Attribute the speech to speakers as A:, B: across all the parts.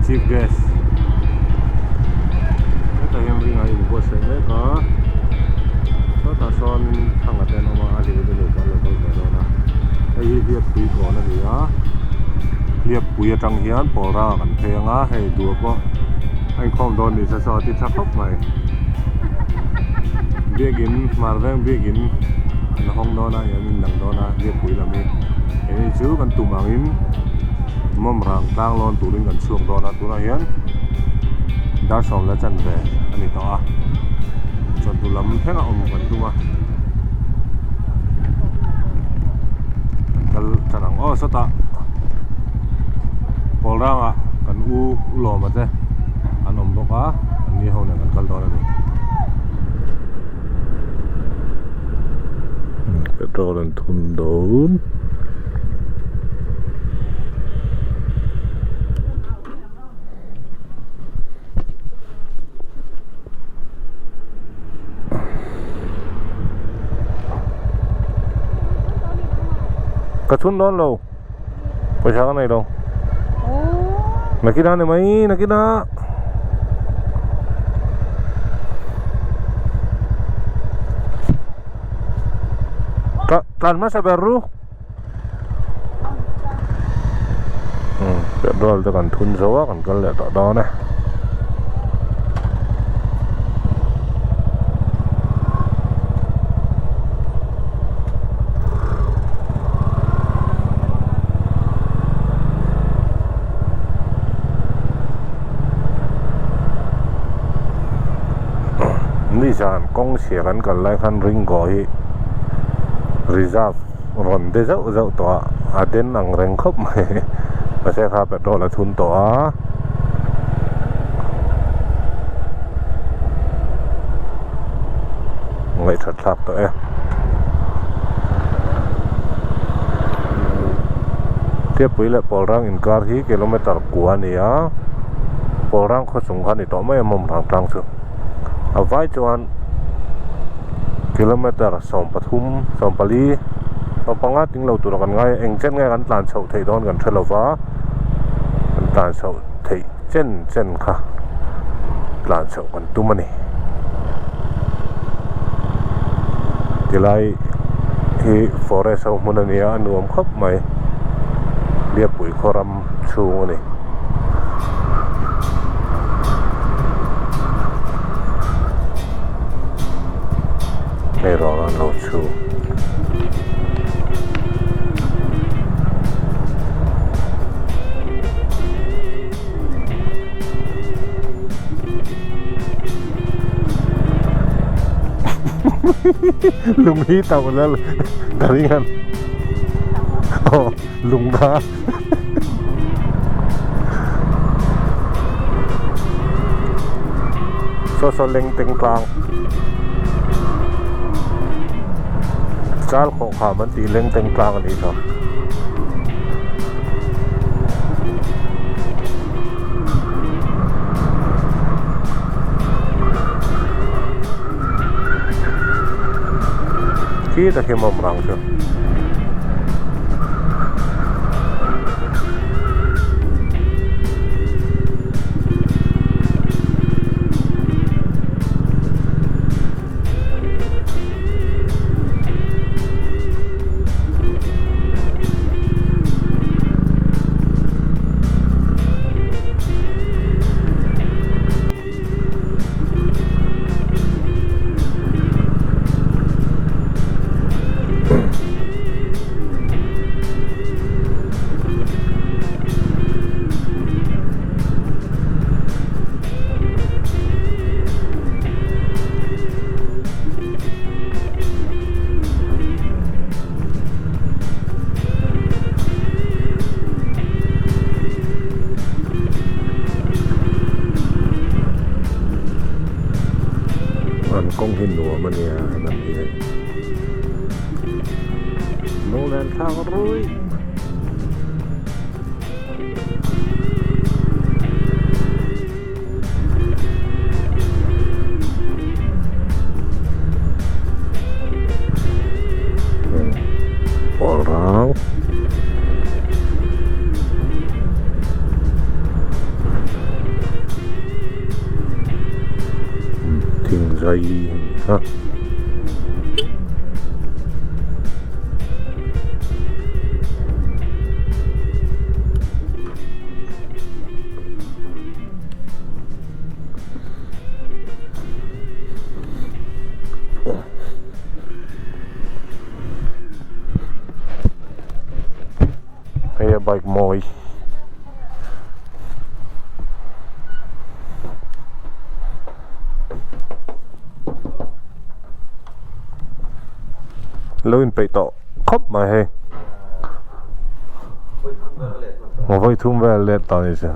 A: Chief Guest hetah hian ring ah a inbuatsaih mek a sawtah sawnin thanga te an awm a a hlimna nupa an lo kal ve dawn a hei hi hliappui kawn a ni a hliappui atang hian pawl rangah kan phei ang a hei duh pawh a inkhawm dawn ni se saw a ti tha khawp mai biakin hmar veng biakin an hawng dawn a ih an indang dawn a hliappui lam hi hei chu kan tum angin. Mawmrang tlang lawn turin kan chhuak dawn a tunah hian dar sawm la chanve a ni tawh a chawhnu lam thleng a awm kan tum a kan kal tan ang aw sawtah pawl rangah kan u u lawma te an awm bawk a an ni ho nen kan kal dawn a ni. Petrol an thun dawn. Ka thun dawn lo pawisa ka nei lo nakinah ni mai nakinah. Tlan hmasa ber ru. Petrol te kan thun zo a kan kal leh tawh dawn e. Nizan kawng chhia kan kal lai khan Ringo hi reserve rawn de zauh zauh tawh a a den ang reng khawp mai mahse kha petrol a thun tawh a. Ngaihthat thlak tawh e. Tiapui leh Pawlrang inkar hi kilometer kua a ni a, Pawlrang khaw chung kha a ni tawh mai a mawmrang tlang chu. A vai chuan kilometer 13, 14, 15 ting lo tura kan ngai a, eng chen nge kan tlan chhoh theih dawn kan hre lo va, kan tlan chhoh theih chen chen kha tlan chhoh kan tum a ni. Tilai hi forest ho hmun a ni a a nuam khawp mai Biakpui khaw ram chhung a ni. Hei ruang an lo chhu. Lung hi tauh la ka ring an aw lung kha saw saw leng teng tlang chal khawh kham an tih leng teng tlang a nih kha. Khi ta khi mawm rang chu. An kawng hi nuam a nia helam hi hei lunglen thlak ruih. Pawl rang. Vai a nih kha. Hei a bike mawi. Lo inpeih tawh khawp mai hei. Vawi thum vel let tawh a ni chu.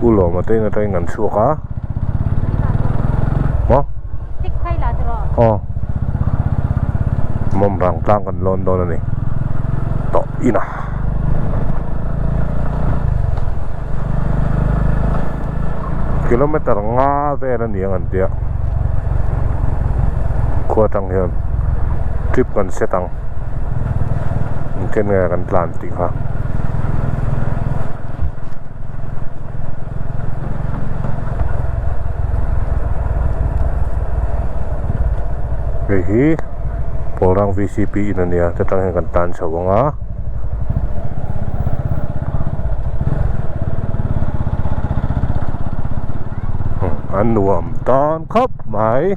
A: U lawma te in atangin kan chhuak a maw aw mawm rang tlang kan lawn dawn a ni tawh inah. Kilometer nga vel a ni ang an tia khua atang hian trip kan set ang engtin nge kan tlan tih kha. Hei hi Pawlrang V_C_P in a nia ta tang hian kan tan chho ang a. A nuam tan khawp mai.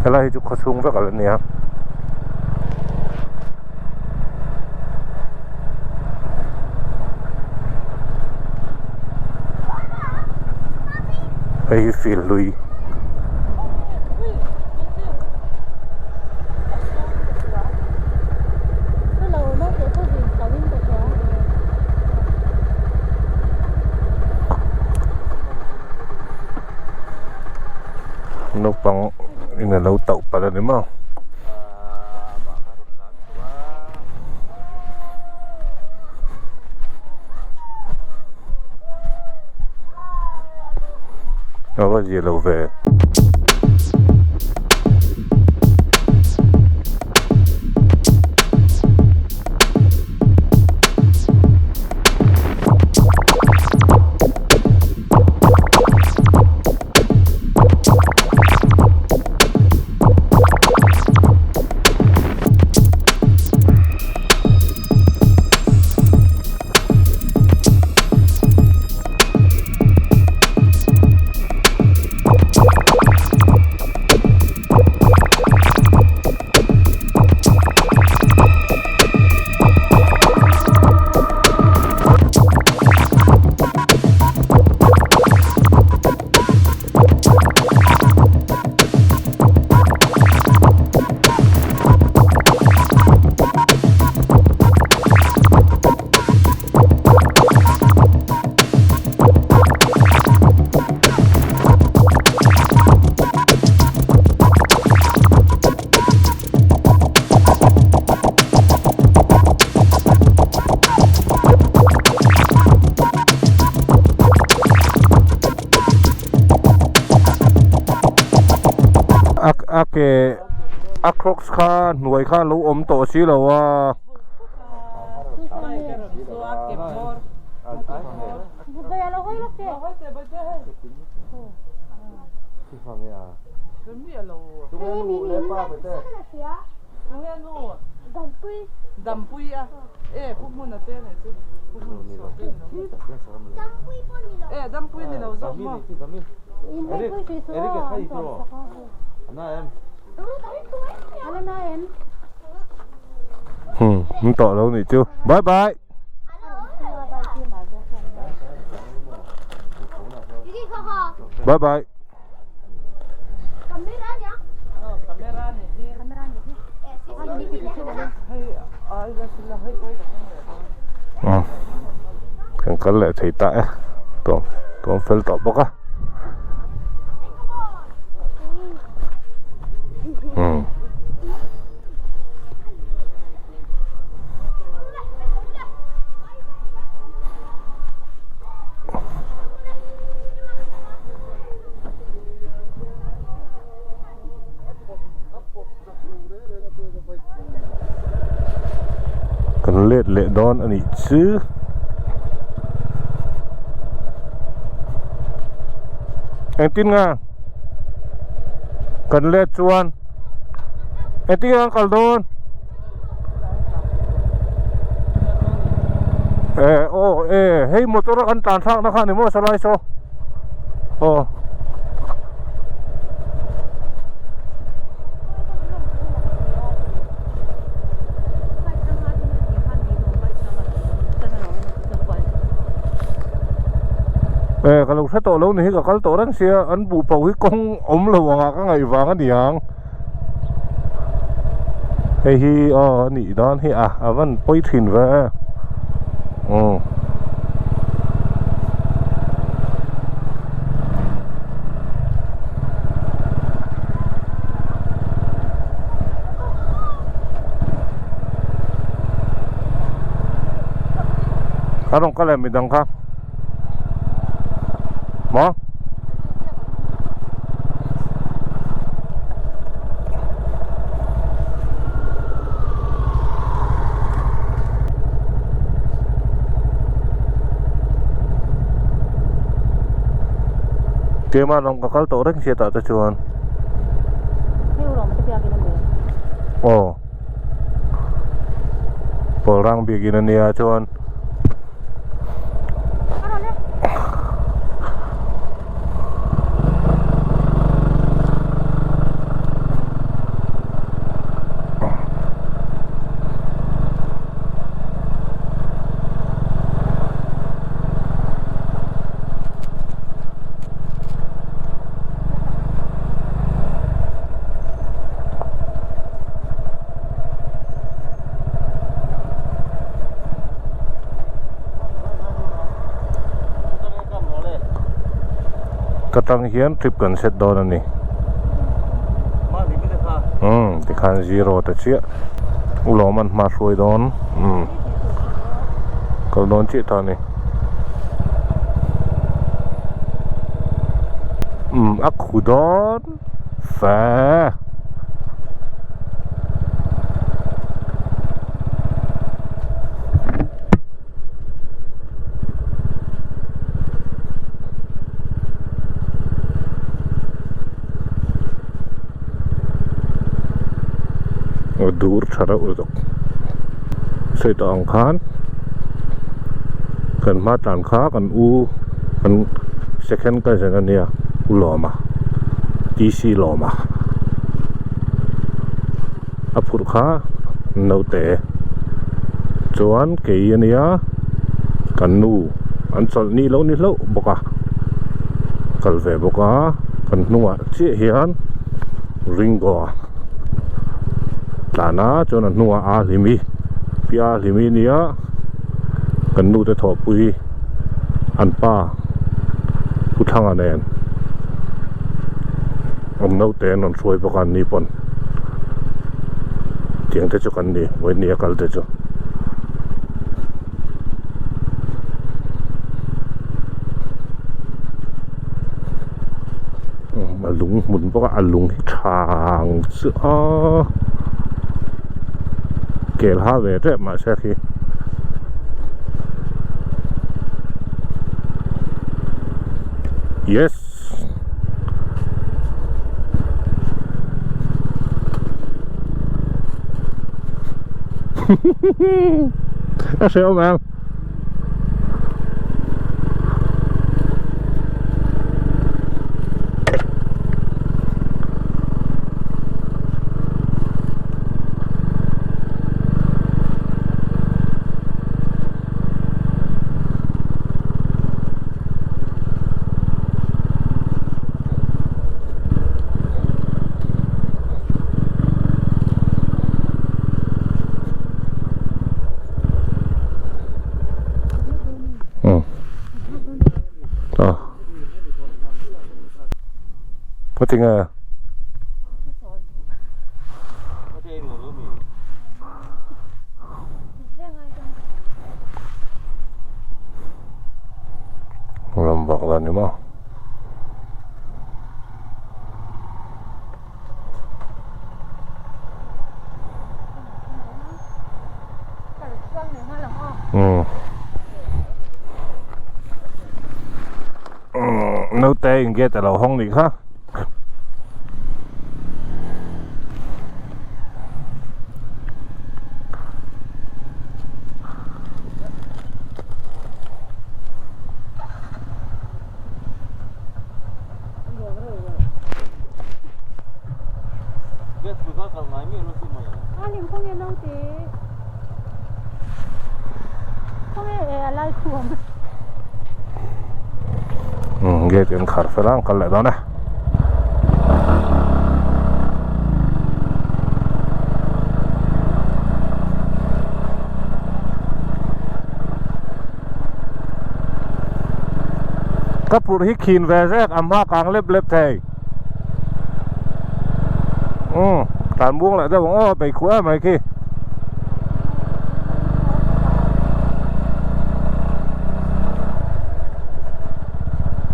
A: Helai hi chu khaw chhung vek a la nia. Hei hi field hlui. Naupang in alo tauh palh a ni maw. A va zia lo ve. A ke a crocs kha hnuai kha a lo awm tawh si lo a. Hmm, an tawh lo nih chu. Bye bye. Bye bye. Kan kal leh thei ta e tuam tuam fel tawh bawk a umm. Kan let leh dawn a nih chu. Engtin nge kan let chuan engtin nge kan kal dawn? Eh aw eh hei motor a kan tlan thlak na kha ni maw salai saw aw. Eh ka lo hre tawh lo ni hi ka kal tawh reng sia an buh pho hi kawng awm lo angah ka ngaih vang a niang hei hi aw a nih dawn hi a a van pawi thin ve umm. A rawn kal em midang kha maw Keimah lam ka kal tawh reng hriatah te chuan aw pawl rang biakin a nia chuan. Ka tang hian trip kan set dawn a ni umm tikhan zero ta chiah ulawm an hma hruai dawn umm kal dawn chiah ta a ni umm a khu dawn fe. A dur tha reuh lutuk sawi tawh ang khan kan hma tlan kha kan u kan second cousin a nia u lawma T_C lawma a phurh kha naute chuan kei a nia kan nu an chawlh ni loh ni hlauh bawk a kal ve bawk a kan hnungah chiah hian Ringo a tlan a chuan a hnungah a hlimi pi a hlimi nia kan nu te thawhpui an pa Pu Thanga nen an naute an rawn hruai bawk a an ni pawn tiang te chu kan ni vawiin a kal te chu. A lung hmun bawk a a lung hi tha ang chu a kel ha ve tep mahse khi. Yes. A hreh awm em. Ngatinge? Ram vak la ni maw. Naute in gate a lo hawng nih kha. Gate in khar fel a an kal leh dawn e. Ka phurh hi khin ve zek a hma kang lep lep thei umm tlan buang leh deuh ang aw bei khuh em mai khi.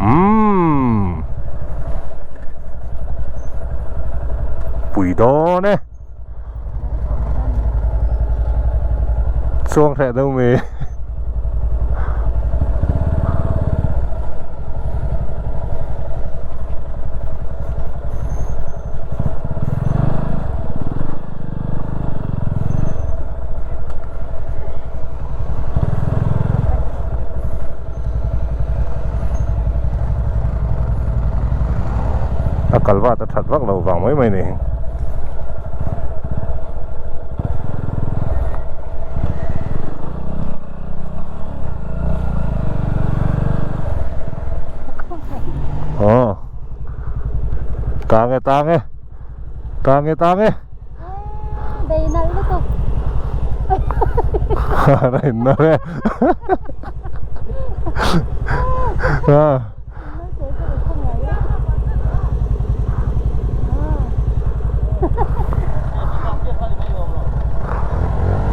A: Umm pui dawn e. Chuang hreh deuh mai. A kal vat a that vak lo vang mai mai ni. Aw tang e tang e tang e tang e
B: Bei nalh lutuk
A: Rain nalh e a.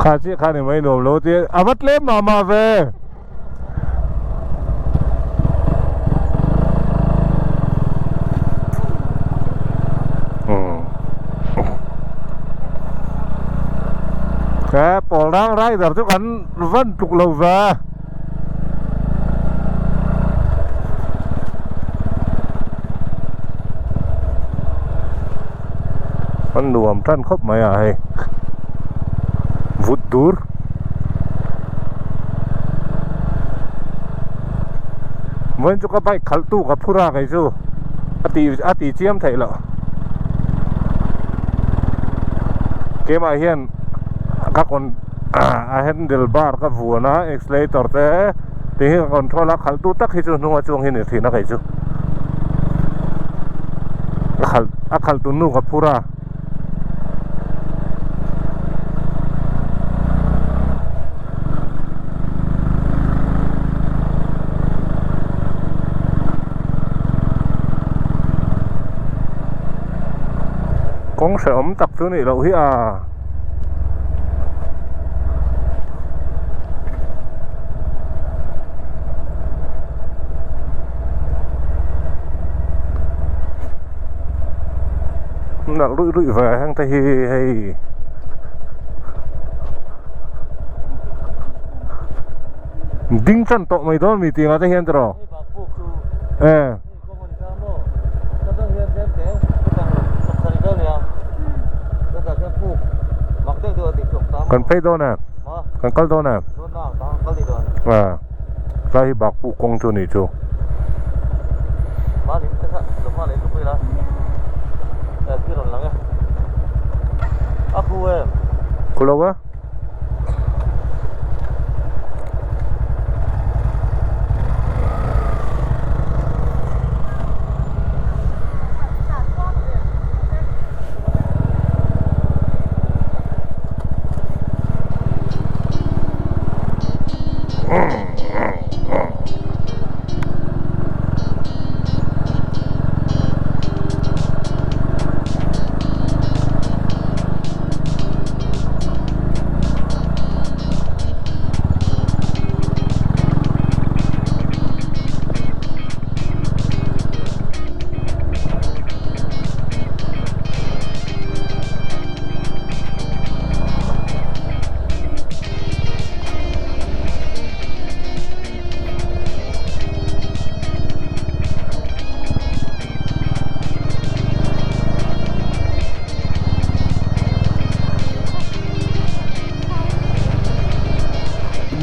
A: Kha chiah kha ni mai nuam lo tia a va tlem mah mah ve. He pawl rang rider chu kan van tluk lo ve. An nuam tan khawp mai a hei vut dur vawiin chu ka bike khalh tu ka phur a kei chu a tih a tih chiam theih loh keimah hian ka kawn a handle bar ka vuan a accelerator te tih hi ka control a khalh tu tak hi chu hnunga chuang hi a ni thin a kei chu a khalh a khalh tu nu ka phur a. Kawng hrehawm tak chu nih loh hi a. Nalh ruih ruih ve heng te hi hei ding chan tawh mai dawn mi tih ngah te hian tiraw e. Kan phei dawn em? Kan kal dawn em? A tlai hi bak puk kawng chu ni chu. Khu lo a.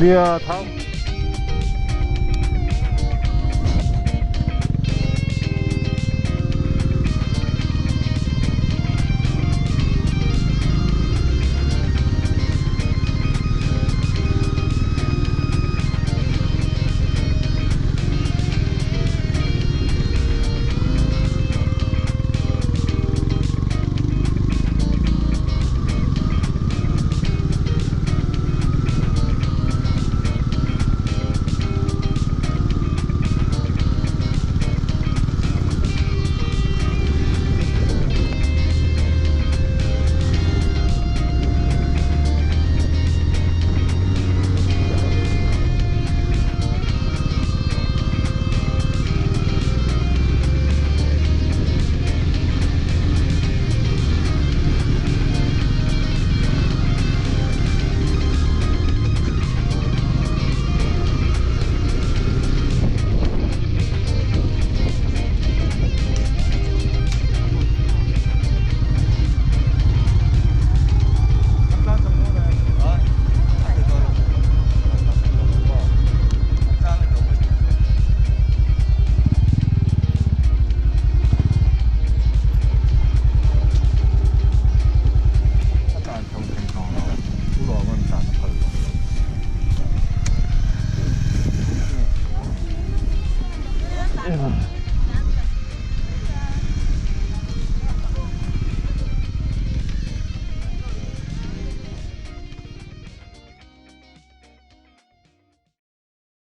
A: Nia thau.